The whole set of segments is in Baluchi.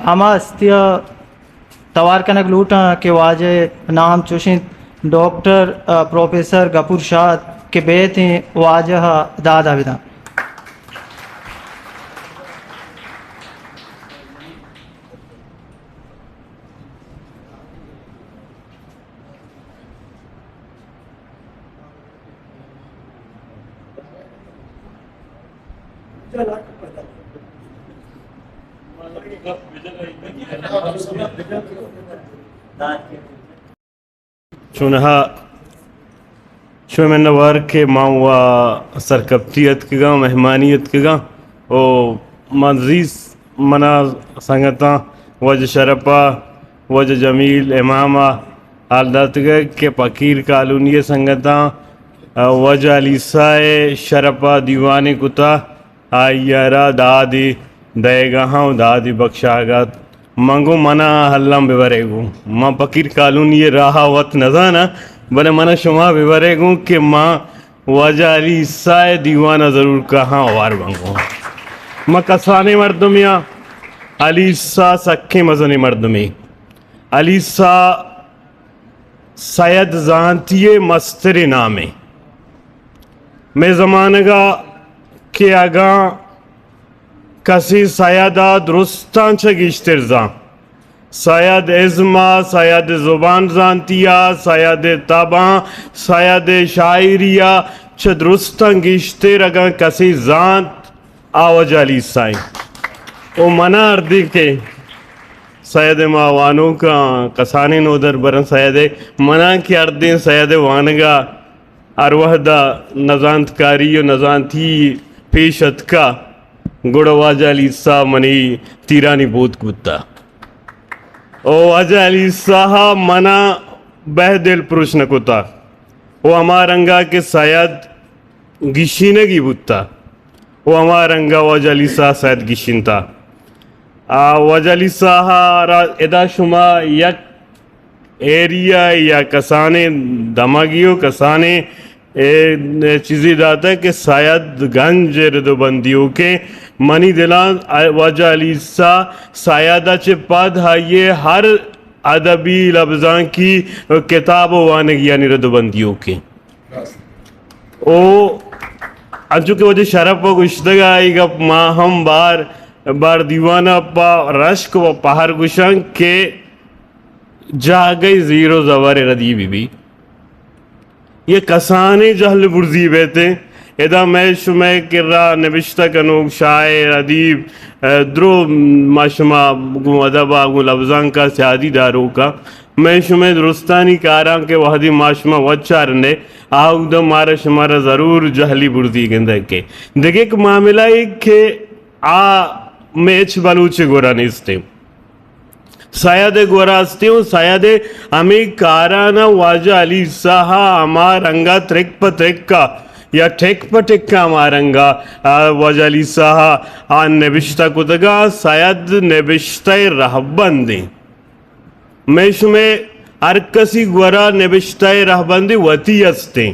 ہما ہستی ءَ توار کنگ لوٹاں کہ واجہ ءِ نام چوش اِنت ڈاکٹر، ءَ، پروفیسر گپور شاد کہ بیت ایں واجہ ءَ داد ءَ بداں۔ چونہا شمئے منتوار کہ ما و سرکپتی اتکگاں، مہمانی اتکگاں، او ما عزیز منا سنگتاں، واجہ شرپ ءَ، واجہ جمیل امام ءَ حال داتگ کہ پکیر کالونی ءِ سنگتاں، ءَ، واجہ علی عیسی ءِ شرپ ءَ دیوانے کتا، آئی ءَ را دادے دئیگا ہاں و دادے بکشاگا ات۔ من گوں منا الم ببرے گوں۔ من پکیر کالونی ءِ راہ ءَ وت نزاناں، بلے منا شما ببرے گوں کہ ما واجہ علی عیسی ءِ دیوان ءَ ضرور کاہاں، ہوار بنگوں۔ ما کسانیں مردمے آں، علی عیسی سکیں مزنیں مردمے۔ علی عیسی سید زانتی ءِ مستریں نامے۔ مئے زمانگ ءَ کہ اگاں کسے سید ءَ درستاں چہ گیشتر زان، سید ازم ءَ، سید زبان زانتی ءَ، سید تب ءَ، سید شاعری ءَ چہ درستاں گیشتر اگاں کسے زانت، آ واجہ علی عیسی اِنت۔ او منا ہردیں کہ سید ءِ ما وانوکاں کسانیں نودربراں سید ءِ، منا کہ ہردیں سید ءِ وانگ ءَ ہر وہد ءَ نزانتکاری و نزانتی پیش اتکا، گڑا واجہ علی عیسی منی تیرانی بوتک بوتا۔ او واجہ علی عیسی ءَ منا بہ دل پروش نہ کتا۔ او ہما رنگا کہ سید گیشینگی بوتا، او ہما رنگا واجہ علی عیسی سید گیشینتا۔ آ واجہ علی عیسی ءَ را ادا شما یک ایریا یا کسانیں دمگی و کسانیں، اے، چیزے داتگ کہ سید گنج ءِ رد و بندی و کہ منی دلاں واجہ علی عیسی سید ءَ چہ پد آئی ءِ ہر ادبی لبزانکی کتاب و وانگیانی رد و بندی و کہ او انچو کہ واجہ شرپ ءَ گوشتگ ءَ، اے گپ ما ہم بار بار دیوان ءَ پہ رشک و پہر گوشاں کہ جاگہے زیر و زبر ءِ ردی بہ بی، یک کسانیں جہل برزی بیت۔ ادا مئے شمئے کرا نبشتہ کنوک، شاعر، ادیب، ءَ، درو ما شما گوں ادب ءَ گوں لبزانک ءَ سیادی داروک ءَ، مئے شمئے درستانی کاراں کہ وہدے ما شما وت چارنے، آ اودا مارا شمارا ضرور جہلی برزی گندگ کہ دگہ یک معاملہ اے کہ آ مئے ہچ بلوچ ءِ گورا نیستیں۔ سید ءِ گورا استیں و سید ءِ ہمے کاراں واجہ علی عیسی ءَ ہما رنگا ترک پہ ترک ءَ یا ٹک پہ ٹک ءَ ہما رنگا، آ، واجہ علی عیسی ءَ آ نبشتہ کتگاں۔ سید نبشتہ ءِ رہبندیں۔ مئے شمئے ہر کسی گورا نبشتہ ءِ رہبندے وتی استیں۔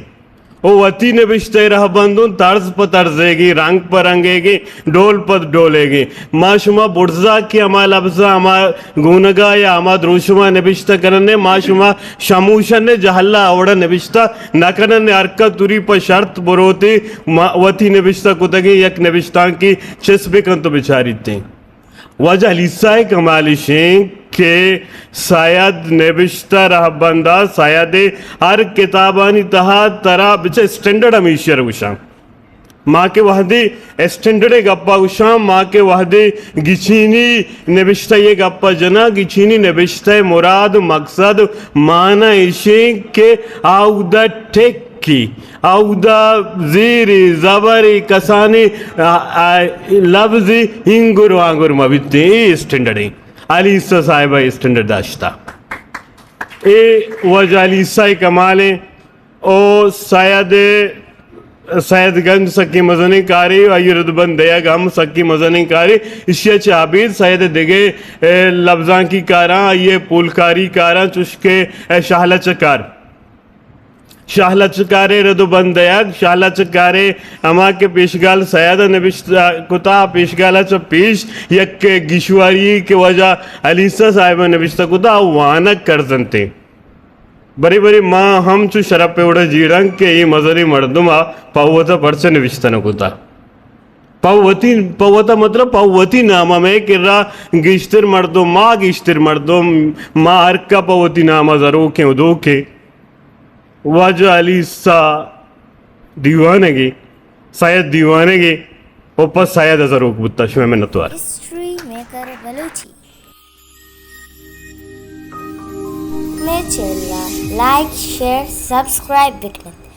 او وتی نبشتہ ءِ رہبندوں طرز پہ طرزیگیں، رنگ پہ رنگیگیں، ڈول پہ ڈولیگیں۔ ما شما برزا کہ ہما لبزاں ہما گونگا یا ہما دروشما نبشتہ کننے، ما شما شموشن جہلا اوڑا نبشتہ نہ کننے۔ ہر کس توری پہ شرط بروتے ما وتی نبشتہ کتگیں یک نبشتانکے چست بکنت و بچاریتیں۔ واجہ علی عیسی ءِ کمال اش انت کہ سید نبشتہ رہبندا سید ءِ ہر کتابانی تہا ترا بچہ اسٹینڈرڈ ہمیشی ءَ گوشاں۔ ما کہ وہدے اسٹینڈرڈ ءِ گپا گوشاں، ما کہ وہدے گچینی نبشتہ ءِ گپا جناں، گچینی نبشتہ ءِ مراد، مقصد، معنی اش انت کہ آودا ٹک کہ اودا زیرے، زبرے، کسانیں، آ، آ، لبزے اینگر وانگر مہ بیتیں، اے اسٹینڈرڈیں۔ علی عیسی صاحب ءَ اسٹینڈرڈ داشتا۔ اے واجہ علی عیسی ءِ کمالیں۔ او سید، سید گنج سکیں مزنیں کارے، آئی ءِ ردبند دیگ ہم سکیں مزنیں کارے۔ اشی ءَ چہ ابید سید ءِ دگہ، اے، لبزانکی کاراں، آئی ءِ پولکاری کاراں، چوشکہ، اے، شہلہ چکار۔ شاہ لچکارے رد و بند دیگ، شاہ لچکارے ہما کہ پیشگال سید ء نبشتہ کتا، پیشگال ء چہ پیش یک گیشواری کہ واجہ علی عیسی صاحب ء نبشتہ کتا، آ وانگ کرزنتے۔ برے برے ما ہم چو شرپ ء وڑ ء جیڑاں کہ اے مزنیں مردم ء پہ وت ء پرچہ نبشتہ نہ کتا۔ پہ وتی، پہ وت ء مطلب پہ وتی نام ء مئے کرا گیشتر مردم، ما گیشتر مردم، ما ہرکا پہ وتی نام ء زروکیں و دوکیں۔ واجہ علی عیسی دیوانگے، سید دیوانگے، و پہ سید ء زروک بوتا۔ شمئے منتوار۔ History maker Balochi. مئے چینل ء لائک، شیئر، سبسکرائب بکنت۔